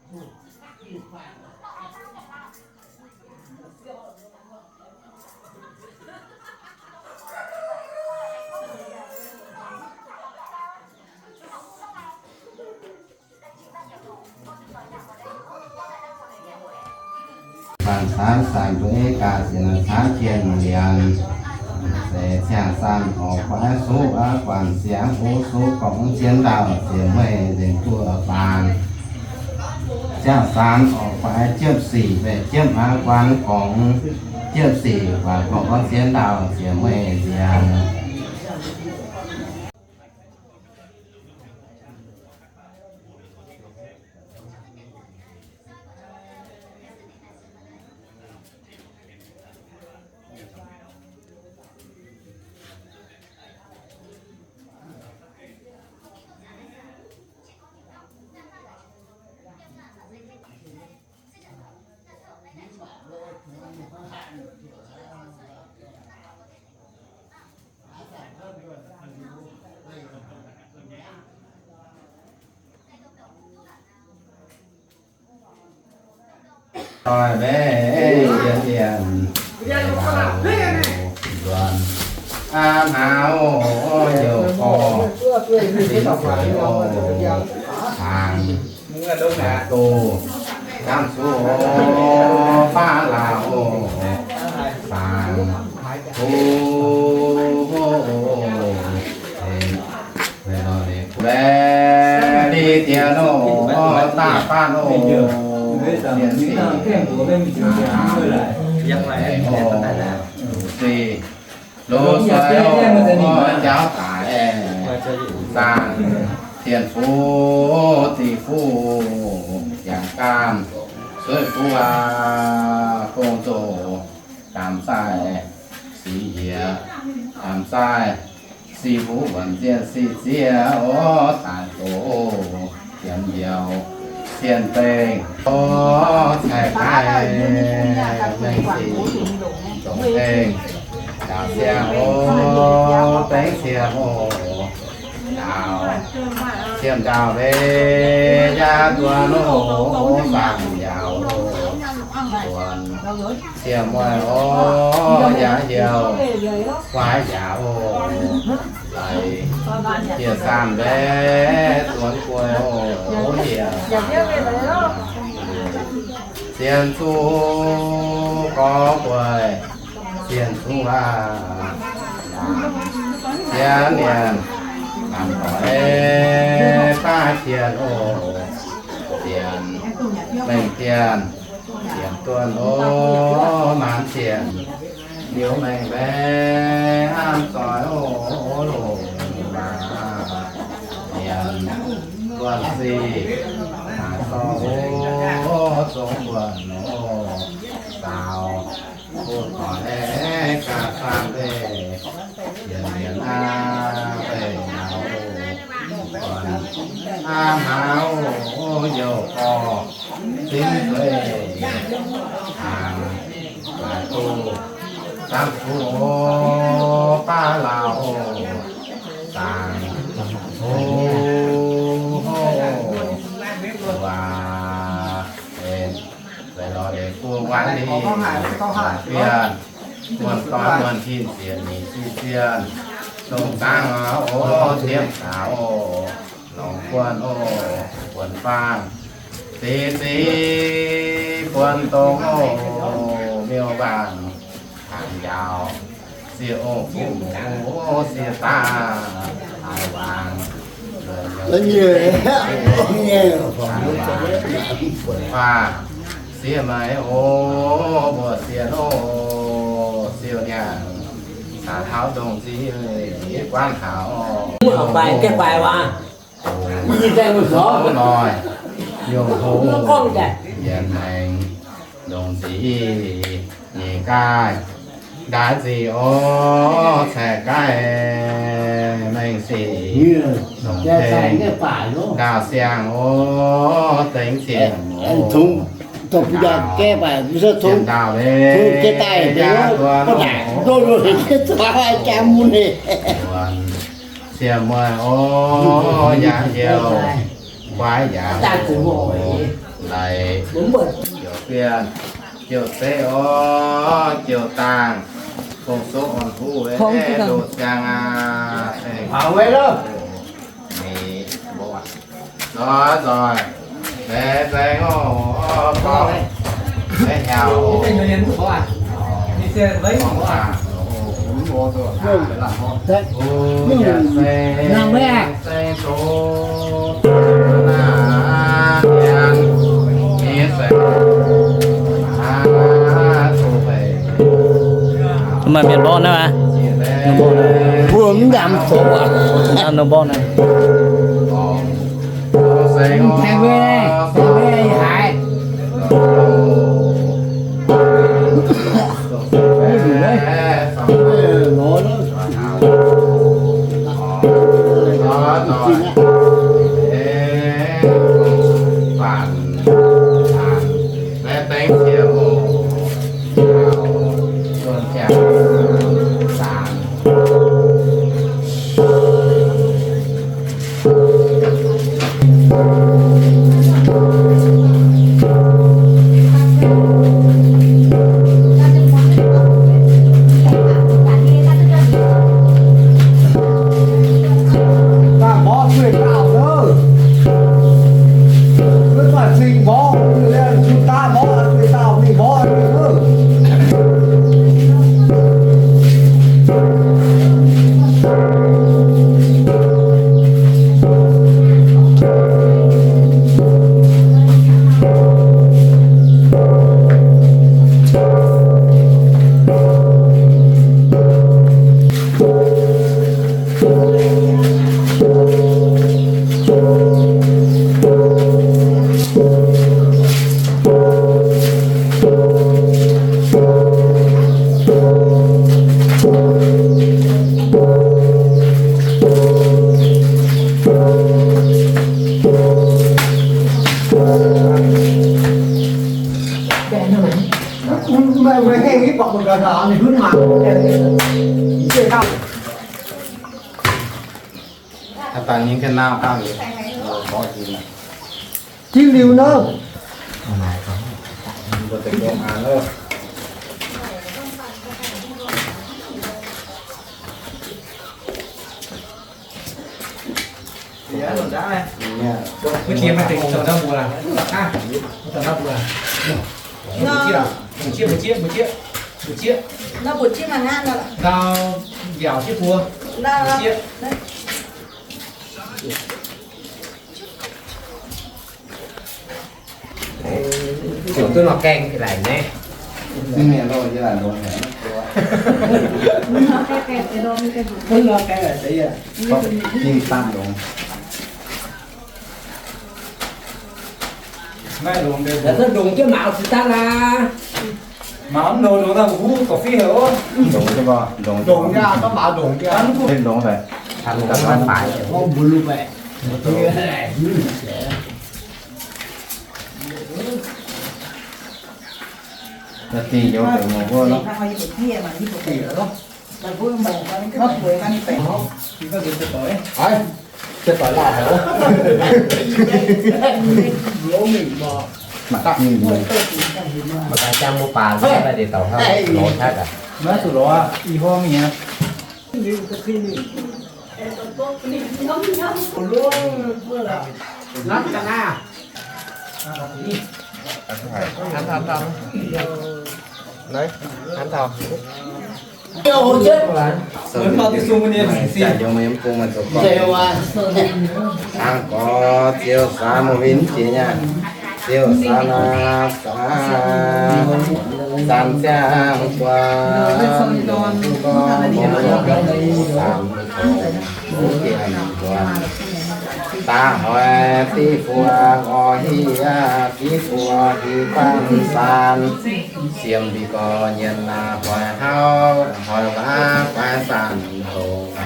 Banh caax saanc mbuo ei gaax sienx caax jienh lianc. Se ziangh saanh orqc, guaix suqv aqv guanc siangx, huv suqv gorngv zien ndaauh, ziemx meih nzengc duqv faanx. Ziangh saanh orqc, guaix jiepv sic, meih jiepv aqv guanc gorngv jiepv sic, guanc gorngv zien ndaauh, ziemx meih nziaamc. Doix mbeih yien yien, nzuonx aav hnaaux youh gorx, zinh zueiz oc, cangx maiv duqv, camv zuqv oc, baav lauh oc, cangx huv. Mbaeqc li dien oc, daaih faanv oc, sienx sic, sic, longc suiv oc, jaauv daic, zaangc, zien fuqv, ziqc fuqv, jangx gaam, suiv fuqv aqv, gong zoh, daamh zaaih, siqv njiec, daamh zaaih, siqv fuqv wuonc zienh siqv ziex oc, daic zoqc, jiem njoux, sienh dengh oc, caih gaaih, mengh sic, dongh dengh, ndaauh siang oc, dengv siang oc, ndaauh, sienh ndaauh mbeih yaac duonx oc, saangv njaaux oc, duonx, sienh mueiz oc, yaac heuc, guaix yaac oc, laic, jiex saanh mbeih duonx guei oc, yaac sienh zuqc gorx gueic, sienh zuqc aac, sienh mienh, maanc doic baav sienh oc, sienh, mengh sienh, sienh duonh oc, maanc sienh, liuz mengh mbaeqc hnamv zoih oc, longc waac mienh, duonh sic, maaih zorqv oc, zong buonc oc, daaux, butv doic aeqv, gaax saanh mbeih, yienc yienc aav, mbeih njaaux oc, buonc aav hnaaux oc, youh gorx, zingv zueiz, cangx, laaix duqv, camv zuqv oc, baav lauh oc, zaangc, huv, waac, en, zeix lorz leiz bung waanc ninh, bian, muonh dorn muonh tin zienc nyeic sin zienh, dongh zaangc oc, ziepv caux oc, lorngx buonc oc, buonc faang, zeix zeix buonc dongh oc, miuc-waanc, hnaangx njaaux, sieqv oc, fuqv muc oc, sieqv daaih, haaix waangc, buonc faang, sieqv meix oc, mbuoqc sienh oc, siou nyaanh, caux taux ndongc nziv, guanv taux oc, guaix, guaix waac. Noic, yungh hungh, yienx maengx, ndongc nziv, nyeic gaaih, ndaix nzic oc, caeqv gaaih, mengh sic, ndongc tengx, ndaauh siang oc, dengx zienh oc, sienh ndaauh, yaac duonx oc, sienh mueiz oc, yaac heuc, Kuaaiv yaac laic, ziouc bienh, ziouc zeiv orv, ziouc dangh, fong souv orn huv, doqc ziangx aqv. Nzoih nzoih, baeqc baengh orv, baeqc hnyouv. Maaih mienh mborqv naaiv aqv. Mbuo mv nzamc zoux aqv. Mv nzamc mborqv naaiv. Daaih mborqv zueih dauh nor, maiv maaih cing mborqv, zuqc daaih mborqv zueih dauh mingh mborqv. Jiex liuz nor. Mbuo jiex maaih deix zoux ndau mbuox laac. Aa, zoux ndau mbuox laac. Mbuo jiex, mbuo jiex, mbuo jiex, mbuo jiex, mbuo jiex. Ndau mbiaauc jiex mbuo. Mbuo jiex. Ziouc duqv nor gaengh laic naaiv. Duqv nor gaengh laic deix yaac. Maiv longx deix. Laaix duqv ndongc jienv maux cingx daaih laac. Maux mv longx, longx daaih mbuo huv gorqv-fiev haic oc. Ndongc jienv, ndongc jienv. Ndongc jienv, ndongc haic. Mbuo lungh baeqc. Mv zuqc lorz aqv, i huaang nyei. Hnangv gorx ziouc saax mouc huin jiex nyei, ziouc saax naaic saax, zanc ziangh guaax, longc duqv gorngv mouc samx tongx mouc dienh nzuonx. Da'hoic div fuoqv orv hieh, div fuoqv hieh baamh saanx, siemv mbiv gorx nyienx hoic hauv hoic waac guaix saanx longx.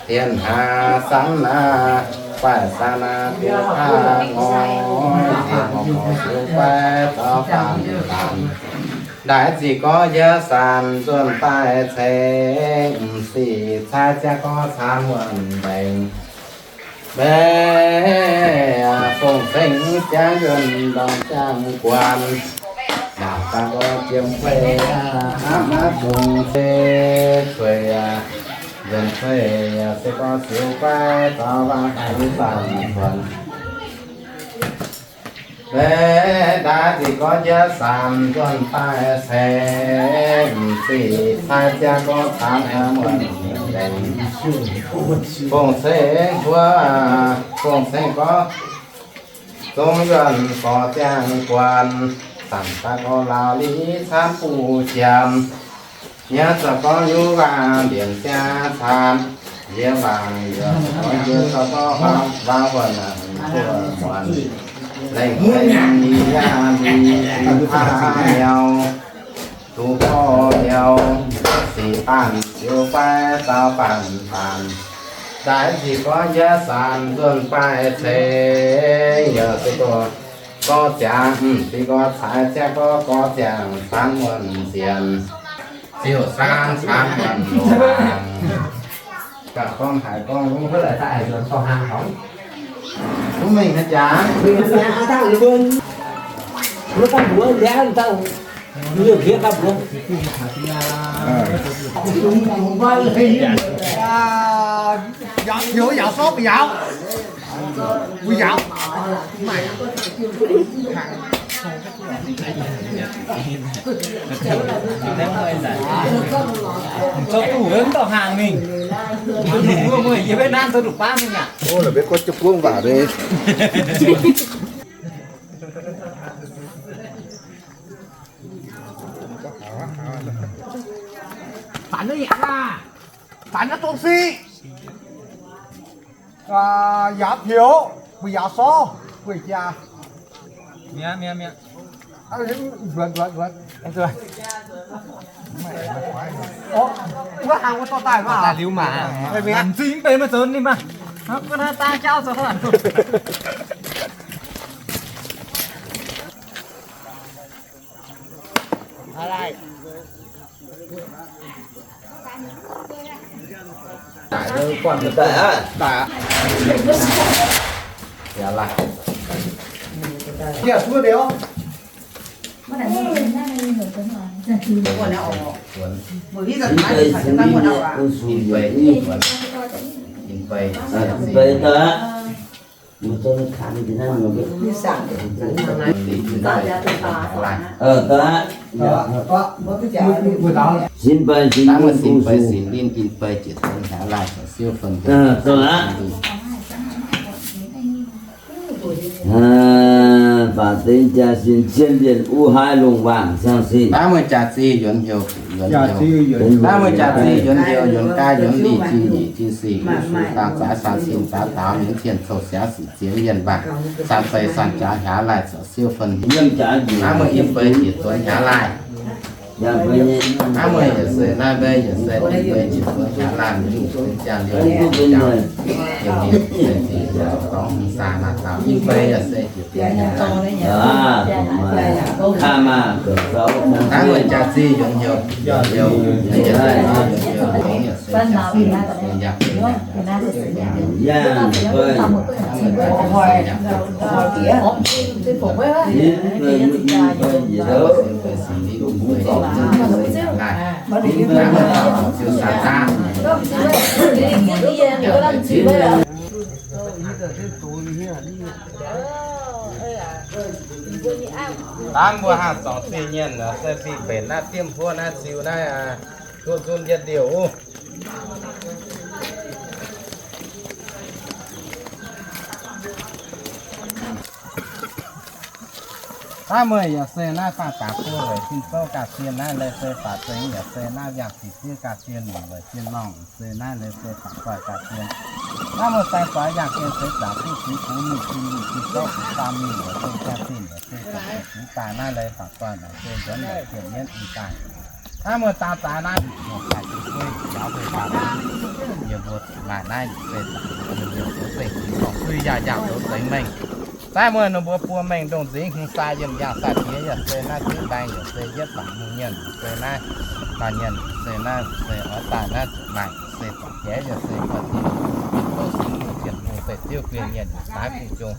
Dienh haax saanx naaic, guaix saanx naaic duqv kaav ngorc, ziex ngorc gorx zuqc guaix zaux faanv daanx. Ndaix ziqc gorx yie saanx nzuonx daaih ceng, m'sic caaiv ziangh gorx caanx wuonh mbaengx. Mbaengx Zengc jangv yuonh ndorm jangv guan, naaic daaih gorngv jiem fei aqv, aav maiv dungx se zueiz aqv. Yuonh fei yaac se gorngv siou guaiv zaux wangc haic zanc zuonc. Leiz daaih ziqc gorngv njiec sanc nzuonx daaih ceix, m'zing cai ziangh gorngv cangv muonc lengc. Fong-ceng mbuo, fong-ceng gorngv zong yuonh gorx ziangh guan, zanc daaih gorngv laauh li camv buv jiem. Nyienz zanc gorngv nyuv waang mbienc ziangh camv, yie waang yie gorngv yie zorqv gorngv waang wuonh buo muonc lengh lengh li yaac li faav miaux. Duqv gorx miaux, sic baanh siou guaiv zaux baanh baanh. Daaih ziqc gorngv njiec sanc nzuonx daaih ceix, yaac se gorngv gorx ziangx, m'zing gorx cai ziangh gorngv gorx ziangh camv muonc nzienc, ziouc camv camv muonc loz-laangc. Gaax gorngv haiz gorngv wuov laaix daaih aengx nzuonx dorh hlang horngz. Mv mingh haaix jaax? Yaac, yaac, yaac sorv mbuo yaac. Mbuo yaac. Zoux duqv wuov dauh hnaangx mingh. Yie mbuo nanv zoux duqv baav mingh aqv. Ov, la'betv gorngv jienv buov waac deix. Zanc naaiv yaac laah, zanc naaiv dongh sic, yaac pioux, mbuo yaac sorv, mbuo jaa. Mi'aqv, mi'aqv, mi'aqv. Nzuonx, nzuonx, nzuonx. Wuov hlang wuov dorh daaih maah. Daaih liuz maah. M'zing mv benx maiv zoux ninh maah. Hnangv naaiv daaih jauv zoux hnangv. Sin bei sin linh, sin bei jiex duonx hlaax laanh, siou fun. Baac dengx jaa sin cien mbienc uv haaix longc waangc siang sin. Daaih mueiz jaax zih yuonx heuc, yuonx heuc. Daaih mueiz jaax zih yuonx heuc, yuonx gaax, yuonx lih, jin nyic, jin sic, uv su dangh zaaix, san sin zaaix daaux, yuonx cien cou siav sic ziex mienh mbaanh, san fei san jaax hlaax laanh, siou fun. Daaih mueiz in bei jiex duonx hlaax laanh. Daaih mueiz yaac se naaiv mbei yaac se in bei jiex duonx hlaax laanh, mv duqv benx ziangh liuz, liuz ninh se ziqc dorngx saa naaiv dauh in bei yaac se jiex duonx hlaax laanh. Daaih mueiz jaax zih yuonx heuc, yuonx heuc, yuonx heuc, yuonx heuc, Dangv mbuo haah zorngc zingh nyienh se fih mbenc naaiv diemv huov naaiv ziux naaiv, duqv zunv yietv liouh. Naaiv meih yaac se naaiv faah daax buo weic sin zouv ga'sie naaiv leiz se faatv zengx yaac se naaiv yangh sic ziev ga'sie longc weic sin longc se naaiv leiz se faatv zoih ga'sie. Naaiv meih sai zoix yangh ga'sie seix zaangc duqv zix bun mingh sin lingh sin zouv bun faam mingh weic sin ga'sie yaac se faatv zengx daaih naaiv leiz faatv zoih naaic se nzuonx weic sienx mienv i daaih. Naaiv meih daaih zaaix naaiv, yie mbuo maaih naaiv se zoux zengx, zoux zengx, zoux zengx mengh. Naaiv meih ninh mbuo buo mengh ndongh nzingx hmz sai yiem yangh sai diex yaac se naaiv ziv mbaeng yaac se yietv bangc mungh nyienh se naaiv, maaih nyienh se naaiv se oix daaih naaiv maaih se zoux jiex yaac se buatc ninh bouv sin mungh zienc mungh se ziouv guin nyienh yaac daaih guv zong.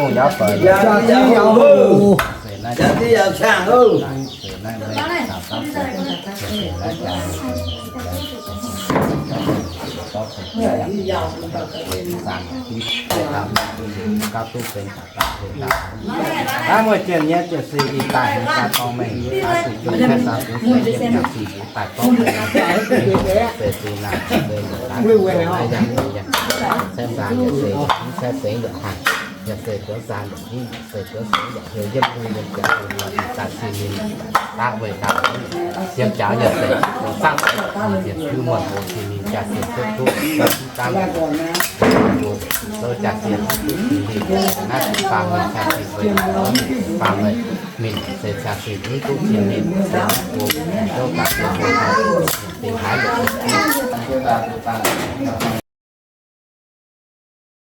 hungh yaac feix, jaa-diex yaac hungh, jaa-diex yaac cangv oc. Seix naaiv mengh caux gapv seix, seix naaiv jaa, gapv seix, gapv duqv seix, gapv duqv seix. Aav, muoz-jien nyei jienv seix ih daaih hmz jaa dorng mengh, aav, duqv jienv caeqv saau duqv seix yiem jaa-seix ih daaih gorngv mengh, seix seix naaic, seix naaic, naaiv yangh, yangh, caeqv saau yaac seix, caeqv seix yaac hnaangx, yaac seix deix saau yaac hingv, seix deix seix yaac heuc yiem bung yiem jaax bung ih daaih cing mingh daaih weih daaih yiem jaax yaac seix, zaangv seix, yiem juv muonh bung cing mingh jaa seix duqv duqv, zaangv seix, zoux jaa seix duqv cing mingh, naaiv baamh mienh jaa seix weih, baamh mienh, mienh seix jaa seix mv duqv cing mingh, seix naaiv bung, zoux jaa seix bung, dingc haaix